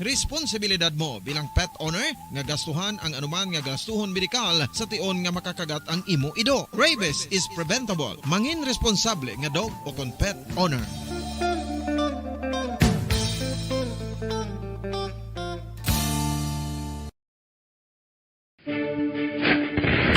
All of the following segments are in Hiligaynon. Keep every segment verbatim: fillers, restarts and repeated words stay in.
Responsibilidad mo bilang pet owner nga gastuhan ang anuman nga gastuhon medikal sa tion nga makakagat ang imo ido. Rabies is preventable. Mangin responsable nga dog o kon pet owner.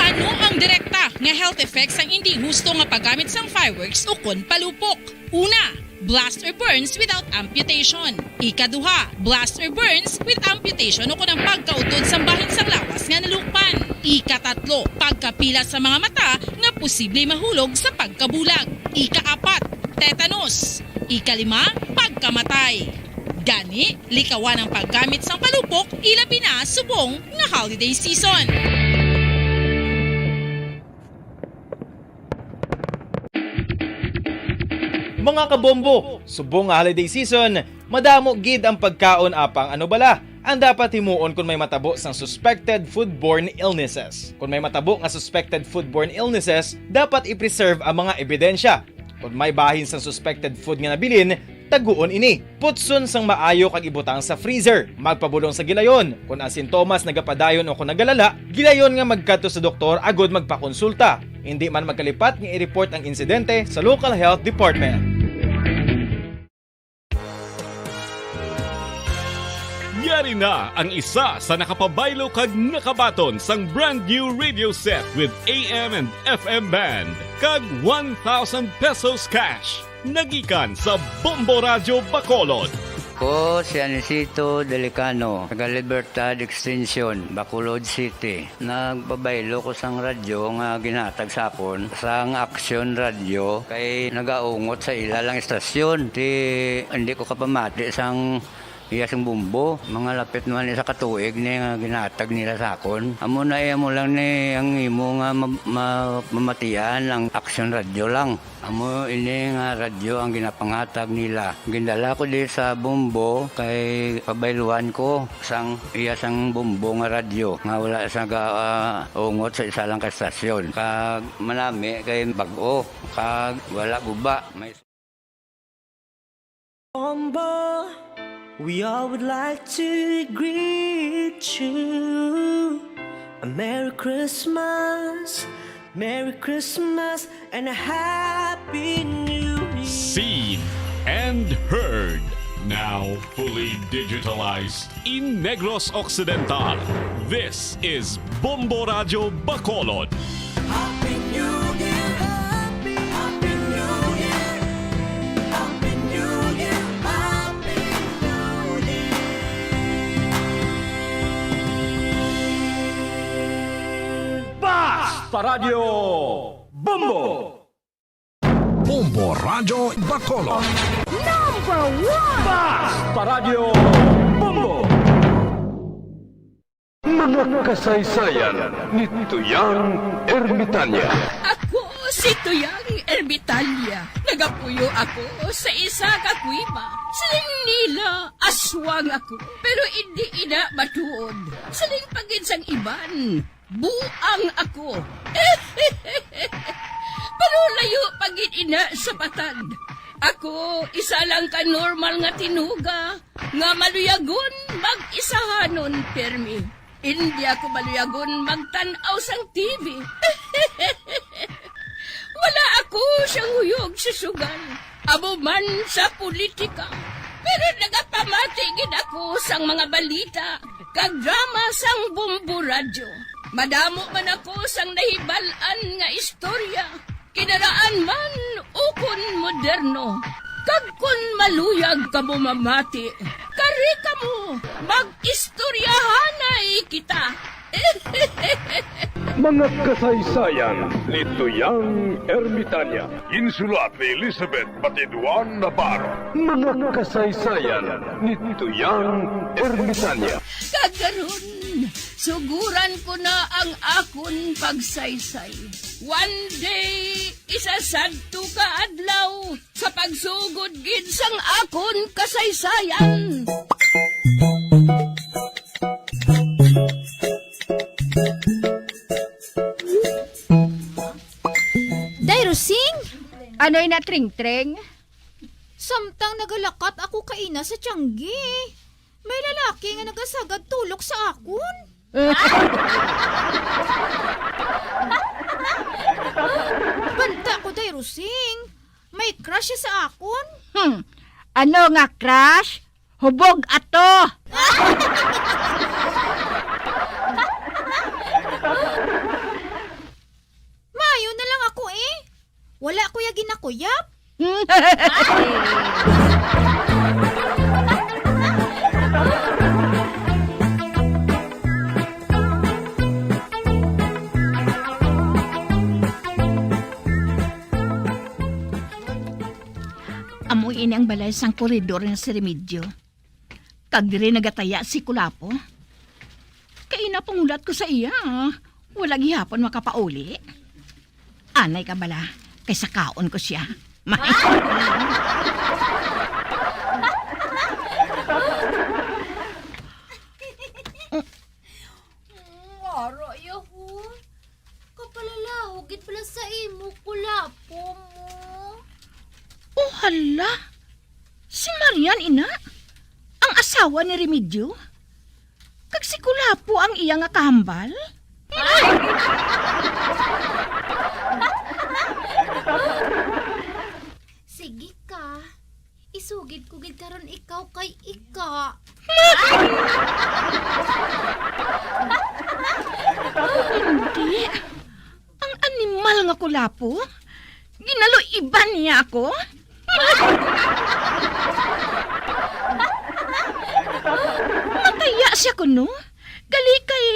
Ano ang direkta nga health effects sang indi husto nga paggamit sang fireworks ukon palupok? Una, blast or burns without amputation. Ikaduha, blast or burns with amputation ukon ang pagkautod sang bahin sang lawas nga nalukpan. Ikatatlo, pagkapila sa mga mata nga posible mahulog sa pagkabulag. Ikaapat, tetanus. Ikalima, pagkamatay. Gani, likawan ang paggamit sang palupok, ilabi na subong nga holiday season. Mga kabombo, subong nga holiday season, madamo gid ang pagkaon apang ano bala ang dapat himuon kon may matabo sang suspected foodborne illnesses. Kon may matabo nga suspected foodborne illnesses, dapat i-preserve ang mga ebidensya. Kon may bahin sang suspected food nga nabilin, taguon ini. Putson sang maayo kag ibutang sa freezer. Magpabulong sa gilayon. Kon ang sintomas nagapadayon o kon nagalala, gilayon nga magkadto sa doktor agud magpakonsulta. Indi man magkalipat nga i-report ang insidente sa local health department. Yari na ang isa sa nakapabaylo kag nakabaton sang brand new radio set with A M and F M band kag one thousand pesos cash. Nagikan sa Bombo Radyo Bacolod. Ko si Anisito Delicano, taga Libertad Extension, Bacolod City. Nagpabaylo ko sang radyo nga ginhatag sa akon sang Action Radio kay nagaungot sa ila lang istasyon. Ti, hindi ko kapamati sang iya sing Bombo. Mga lapit naman isa ka tuig ni nga ginhatag nila sa akon. Amo na iya mo lang ni ang imo nga ma-, ma-, mamatian ang Action Radio lang. Amo ini nga radyo ang ginapanghatag nila. Gindala ko di sa Bombo kay pabayluan ko sang iya sang Bombo nga radyo nga wala sa ga, ah, ungot sa isa lang ka stasyon. Kag manami kay bag-o, kag wala guba. May Bombo, we all would like to greet you. A Merry Christmas, Merry Christmas, and a Happy New Year. Seen and heard, now fully digitalized. In Negros Occidental, this is Bombo Radyo Bacolod. Happy New Year! Happy, Happy New Year! Happy New Year! Happy New Year! Basta Radyo Bombo! Bombo Radyo Bacolod. Number one! Basta Radyo Bombo! Mga kasaysayan ni Tuyang Ermitanya. Ako si Tuyang Ermitanya. Nagapuyo ako sa isa ka kuweba. Siling nila, aswang ako, pero indi ina matuod. Siling pa gid sang iban, buang ako. Pero layo pa gid ina sa patag. Ako, isa lang ka normal nga tinuga nga maluyagon mag-isahanon pirmi. Indi ako maluyagon magtan-aw sang T V. Wala ako siyang huyog sa sugal, amo man sa politika. Pero nagapamati gid ako sang mga balita kag drama sang Bombo Radyo. Madamo man ako sang nahibal-an nga istorya, kinaraan man ukon moderno. Kag kon maluyag kamo mamati, kari kamo, mag-istoryahanay kita. Mga kasaysayan ni Tuyang Ermitanya. Ginsulat ni Elizabeth Batiduan Navarro. Mga kasaysayan ni Tuyang Ermitanya. Kag karon, suguran ko na ang akon pagsaysay. One day, isa sadto ka adlaw, sa pagsugod gid sang akon kasaysayan. Day Rosing! Anoy na, Tringtring? Samtang nagalakat ako kaina sa tiyanggi, may lalaki kay nga nagasagad tulok sa akon. Banta ko, Day Rosing. May crush siya sa akon. Hmm. Ano nga crush? Hubog ato! Maayo na lang ako, eh. Wala ko ya ginakuyap. Amo ini ang balay sang koridor nga si Remedyo. Kag diri nagataya si Kulapo. Kay ina pangulat ko sa iya, wala gihapon makapauli. Anay ka bala, kay sakaon ko siya. Mm, wara, yaho. Kapalalaho gid pala sa imo, Kulapo mo. Oh, hala! Si Marian, ina? Ang asawa ni Remedyo? Kag si Kulapo ang iya nga kahambal? Sige ka. Isugid ko gid karon ikaw kay ika. Hindi. Ang animal nga Kulapo, ginaluiban niya ako. Mataya siya kuno. Gali kay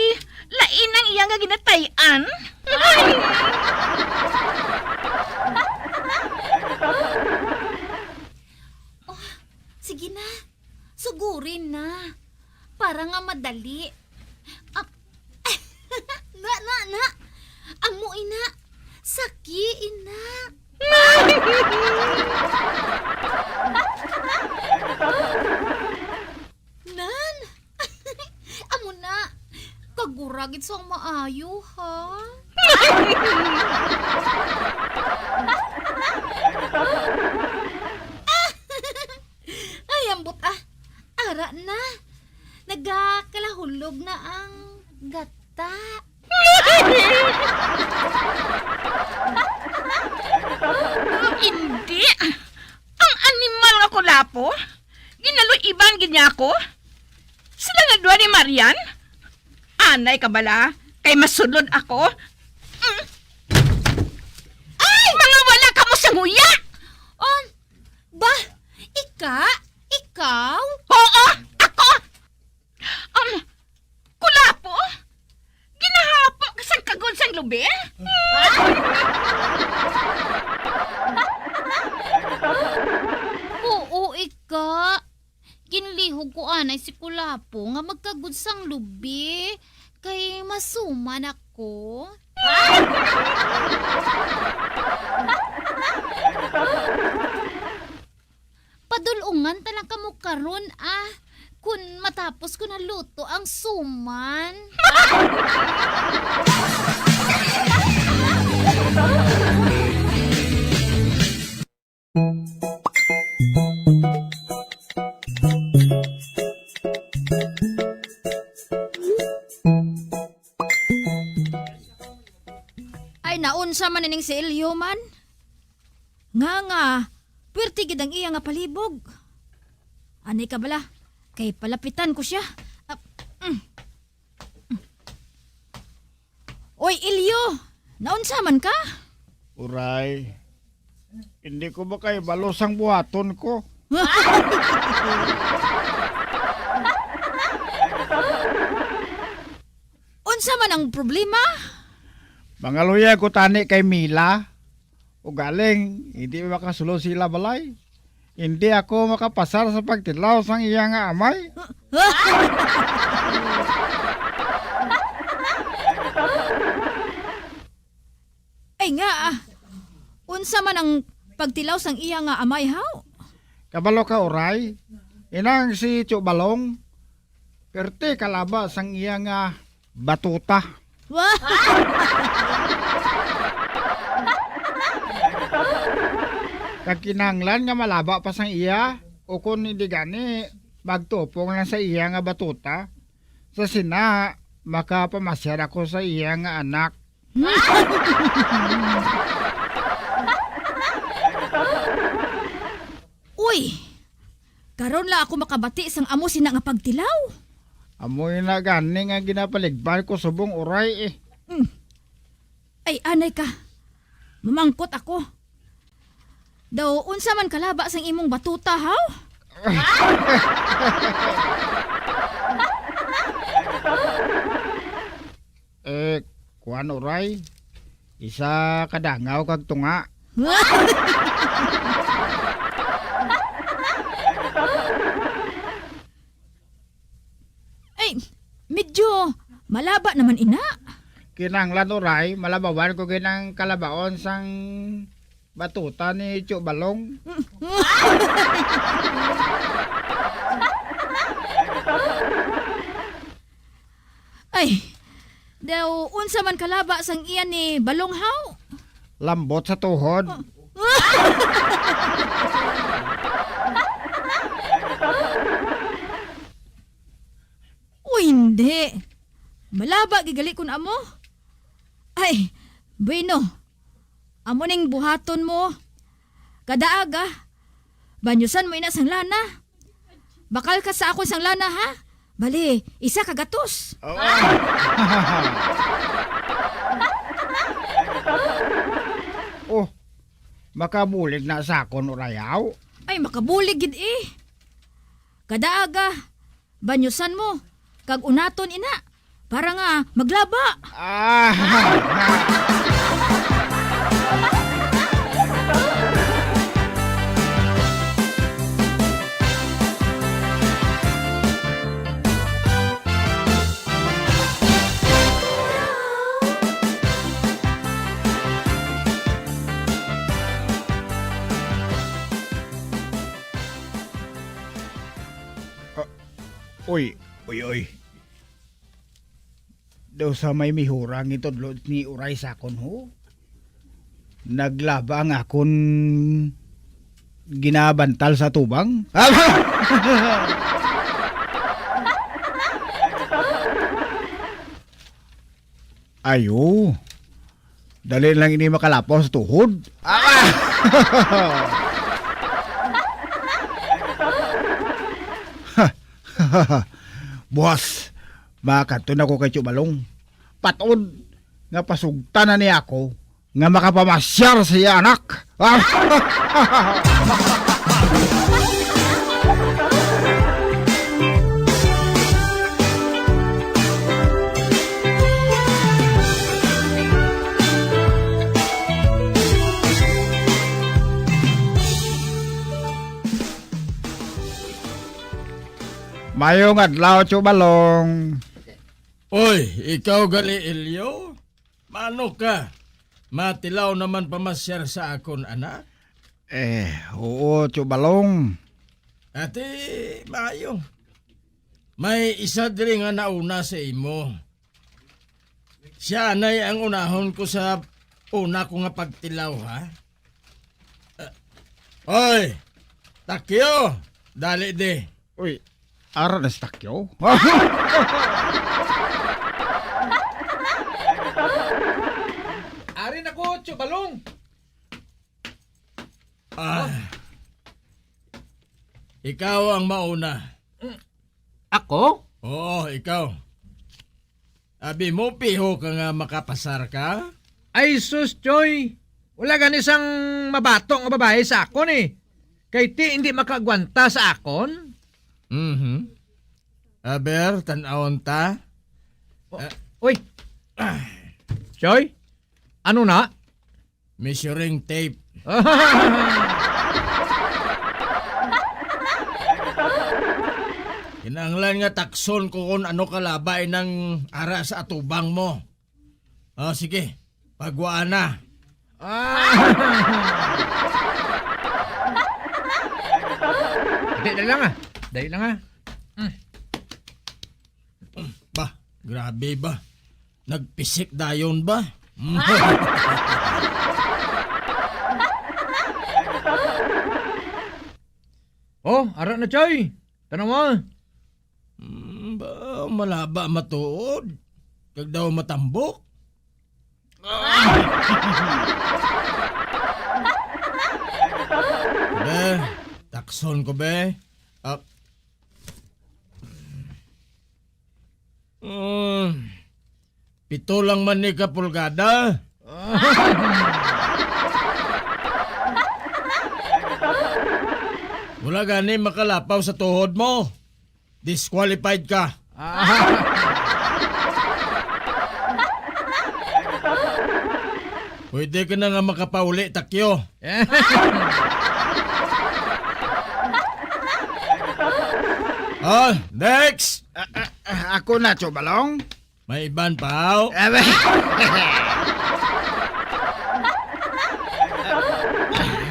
lain ang iya nga ginatay-an. Oh, sige na. Sugurin na. Para nga madali. Ah, na, na, na. Amo, ina. Saki, ina. Nan. Amo na. Kagura gid sa maayo, ha? Ay, ambot, ah. Ara na. Nagakalahulog na ang gata. Hindi. Ang animal nga Kulapo. Ginaluiban gid niya ako. Sila nga duha ni Marian. Anay ka bala, kay masulod ako. Mm. Ay! Mga wala kamo sa nguya! Oh, ba? Ika? Ikaw? Oo, ako! Um, Kulapo? Ginahapo ka sang kagod sang lubi? Oo, ika. Ginlihog ko anay si Kulapo nga magkagod sang lubi, kay masuman ako. Padul-ungan ta lang kamo karon, ah, kun matapos ko na luto ang suman. Ay, naunsa man ining si Elio man? Nga nga, puwerte gid ang iya nga palibog. Anay ka bala, kay palapitan ko siya. Ah, mm. Oy, Ilyo! Naunsa man ka? Uray, hindi ko makahibalo sang buhaton ko. Unsa man ang problema? Mangaluya ko tani kay Mila. Ugaling, hindi makasulod sila balay. Hindi ako makapasar sa pagtilaw sang iya nga amay. Ay nga, ah. Unsa man ang pagtilaw sang iya nga amay, haw? Kabalo ka, Uray? Inang si Tio Balong, perte kalaba sang iya nga batuta. Wa- Kag kinahanglan nga malaba pa sang iya, ukon hindi gani, magtupong lang sa iya nga batuta. Sa sina, makapamasyar ako sa iya nga anak. Uy! Karon lang ako makabati sang amo sina nga pagtilaw. Amo na gani nga ginapaligban ko subong, Uray, eh. Mm. Ay, anay ka. Mamangkot ako. Daw, unsa man kalaba sang imong batuta, haw? Eh, kuwan, Uray. Isa ka dangaw kag tunga. Ay, medyo malaba naman ina. Kinahanglan, Uray, malabawan ko gid ang kalabaon sang batuta ni Tyo Balong. Ay, daw, unsa man kalaba sang iya ni Balong, haw? Lambot sa tuhod. Uy, hindi. Malaba gigali kun amo. Ay, bueno. Amo ning buhaton mo. Kada aga, banyusan mo ina sang lana. Bakal ka sa akon sang lana, ha? Bali, isa ka gatos. Oo. Oh, makabulig na sa akon, Uray, haw? Ay, makabulig gid, eh. Kada aga, banyusan mo, kag unaton ina, para nga maglaba. Ah. Ah, uy, uy, uy. Daw sa may mihura ang itudlo ni Uray sa akon, ho? Naglaba ang akon ginabantal sa tubang? Ayo. Dali lang ini makalapaw sa tuhod. Ah! Buwas, makadto na ko kay Tyo Balong. Patod nga pasugtan na niya ako nga makapamasyar sa iya anak. Mayong adlaw, Tyo Balong. Oy, ikaw gali, Elio? Maano ka? Matilaw naman pamasyar sa akon anak? Eh, oo, Tyo Balong. Ati, maayo. May isa diri nga nauna sa imo. Siya anay ang unahon ko sa una ko nga pagtilaw, ha? Ah, oy, Takyo, dali di. Uy, ara na si Takyo. Ari na ko, Tyo Balong. Ah. Ikaw ang mauna. Ako? Oo, ikaw. Abi mo, piho ka nga makapasar ka? Ay, sus, Choy. Wala gani sang mabato nga babayi sa akon, eh. Kay ti hindi makaagwanta sa akon. Mhm. Aber, tan-awon ta. O, ah, uy. Ah. Choy, ano na? Measuring tape. Kinahanglan nga takson ko kung ano kalaba inang ara sa atubang mo. O, sige. Pagwaan na. Ah. Dali na lang, ah. Dali lang, ah. Mm. Ba, grabe ba? Nagpisik dayon ba? Oh, ara na, Choy. Tan-awa. Hmm, ba, malaba matuod. Kag daw matambok. Be, takson ko, be. Ah. Mm. Pito lang man ni ka pulgada. Wala gani makalapaw sa tuhod mo. Disqualified ka. Ah. Pwede ka na nga makapauli, Takyo. Ah, next! Ah, ah, ah, ako na, Tio Balong. May iban pa, haw? Abe.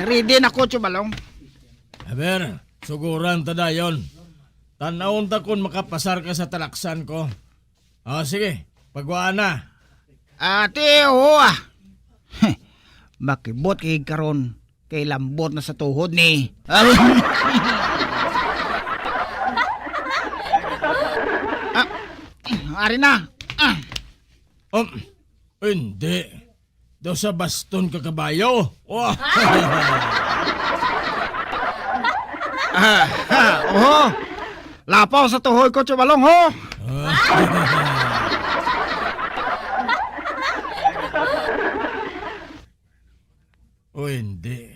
Ready na ko, Tio Balong. Aber, suguran ta dayon. Tan-awon ta kon makapasar ka sa talaksan ko. O, sige, pagwaan na. Ati, oo, ah. Makibot kay karon, kay lambot na sa tuhod ni. Ah, ari na. Ah. Um, hindi. Daw sa baston ka kabayo. Wah. Ah, ah, oho. Lapaw sa tuhod ko, Tio Balong, ho. O hindi.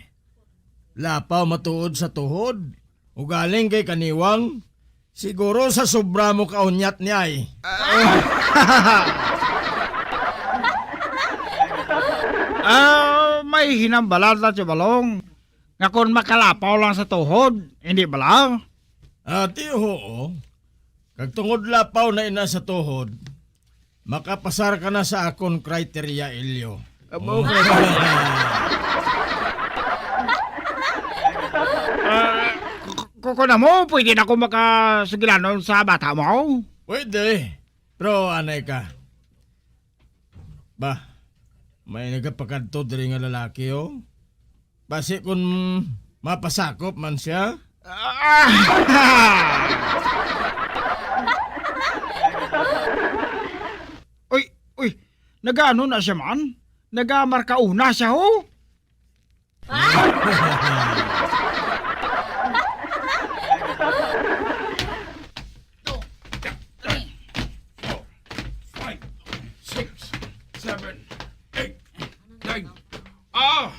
Lapaw matuod sa tuhod. Ugaling kay kaniwang, siguro sa sobra mo kaunyat ni ay. Ah, may hinambalan ta, Tio Balong, nga kon makalapaw lang sa tuhod, hindi bala? Ati, oo. Kag tungod lapaw na ina sa tuhod, makapasar ka na sa akon criteria, Elio. Amo, criteria. Ah, ku-, ku-, kuno mo, pwede na ko makasugilanon sa bata mo? Pwede. Pero anay ka. Ba, may nagapakadto diri nga lalaki, oh. Basi kun mapasakop man siya. Ah! Uy, uy, nagaano na siya man? Nagamarkauna siya, ho? Two, three, four, five, six, seven, eight, nine. Ah!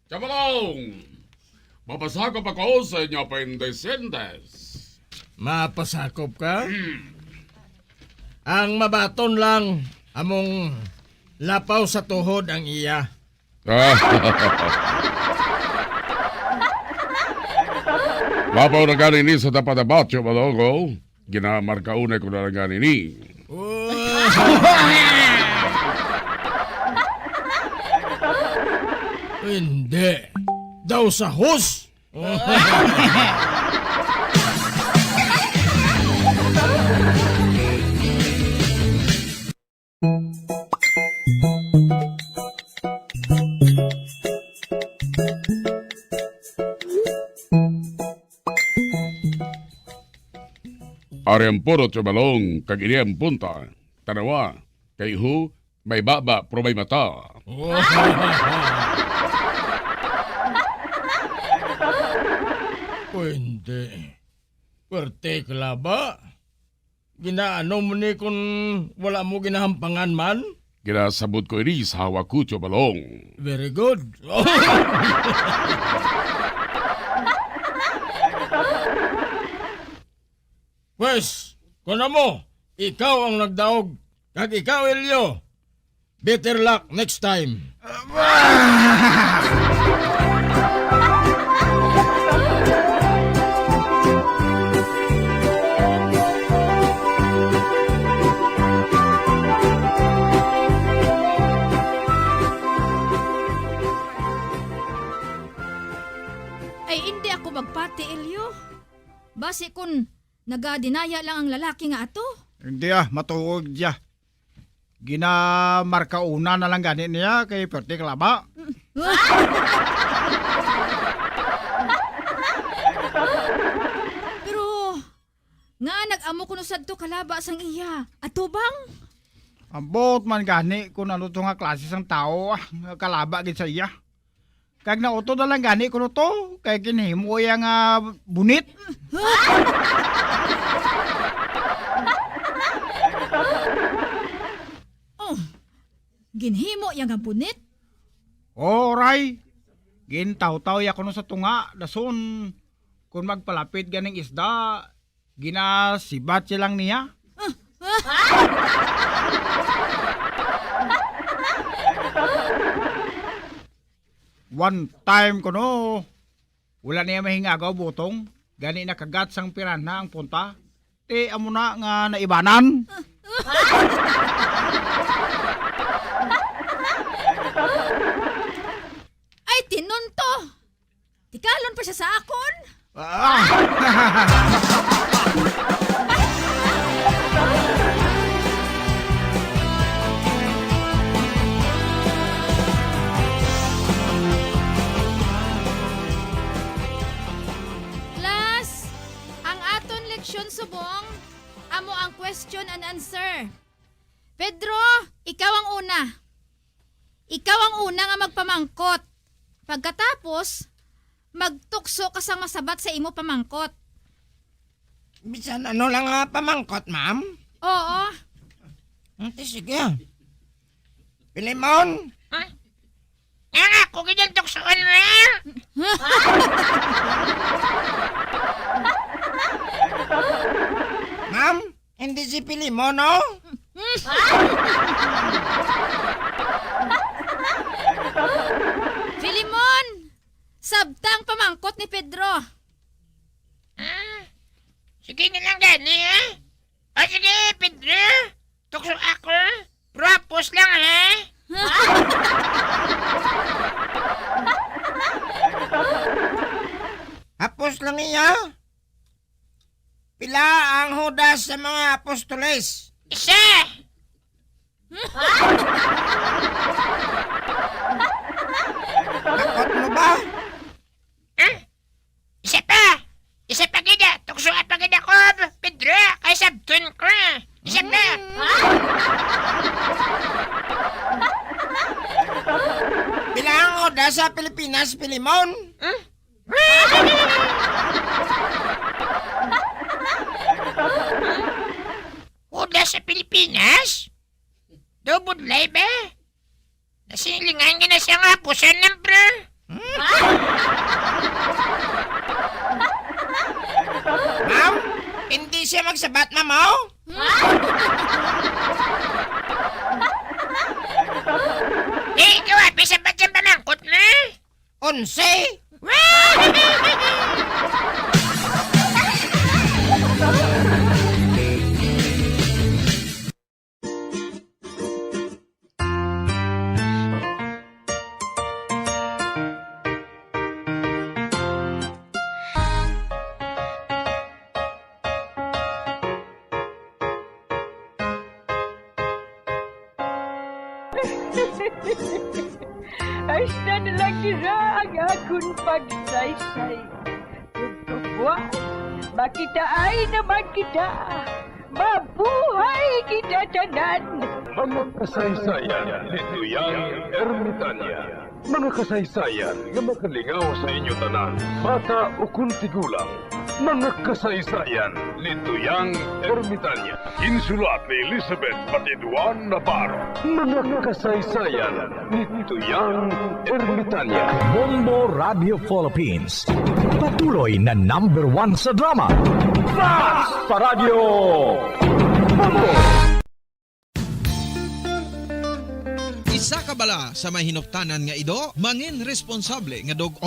Tio Balong! Mapasakop ako sa inyo apendisentes. Mapasakop ka? Hmm. Ang mabaton lang, among lapaw sa tuhod ang iya. Lapaw na gani ni sa tapat-tapat, Tio Balong, oh. Ginamarkaunay ko na lang gani ni. Oh. Hindi. Daw sa hus. Ari ang purot sa balong, kag ini ang punta. Tanawa, kay hu, may baba, pero may mata. Pwede. Pwerte ka la ba? Ginaano mo ni kung wala mo ginahampangan man? Ginasabot ko ini sa hawak ko, Tio Balong. Very good. Pwes, kuno mo, ikaw ang nagdaog, kag ikaw, Elio, better luck next time. Ay, hindi ako magpati, Elio. Basi kun nagadinaya lang ang lalaki nga ato. Hindi, ah, matuod siya. Ginamarkauna na lang gani niya kay perte ka la ba. Pero Nga nag-amo kuno sadto kalaba sang iya atubang? Ambot man gani kung ano to nga klase sang tawo, ah, nga kalaba gid sa iya. Kag nautod na lang gani kuno to, kay ginhimo iya nga bunit. Oh, ginhimo iya nga bunit? Oray, gintawtaw iya kuno sa tunga, dason kung magpalapit ganing isda, ginasibat siya lang niya. One time kuno, wala niya mahingagaw butong, gani nakagat sang piranha ang punta. Ti amo na nga naibanan. Ay, tinunto! Tikalon pa siya sa akon? Ah! Class, ang aton leksyon subong amo ang question and answer. Pedro, ikaw ang una. Ikaw ang una nga magpamangkot. Pagkatapos, magtukso ka sang masabat sa imo pamangkot. Bisan ano lang nga pamangkot, ma'am? Oo. Ate, sige. Pilimon? Ha? Nga nga, ako gid ang tuksoon, ma'am. Ma'am, hindi si Pilimon, no? Filimon! Sabtang pamangkot ni Pedro. Ah, sige na lang gani, ha? O sige, Pedro. Tukso ako. Pero hapos lang, ha? Hapos lang iya? Pila ang Judas sa mga apostoles? Isa! Dakot mo ba? Ha? Isa pa! Isa pa gid, ah! Tuksoa pa gid ako, Pedro, kay sabton ko, ah! Isa pa! Pila ang Judas sa Pilipinas, Pilimon? Hmm? Judas sa Pilipinas? Double life, eh? Nasilingan ka na siya nga, pusan ng bro. Ma'am, hindi siya magsabat, ma'am, oh? Eh, ikaw, ah, pisabat siyang pamangkot na. Onse? Hasta na lang dira ang akon pagsaysay. Ug kabuas, makitaay naman kita. Mabuhay kita tanan! Mga kasaysayan ni Tuyang Ermitania. Mga kasaysayan nga makalingaw sa inyo tanan, bata ukon tigulang. Mga kasaysayan ni Tuyang Ermitania. Ginsulat ni Elizabeth Batiduan Navarro. Mga kasaysayan ni Tuyang Ermitania. Bombo Radio Philippines. Patuloy na number one sa drama. Fast Paradyo! Bombo! Isa ka bala sa may hinuptanan nga ido, mangin responsable nga dog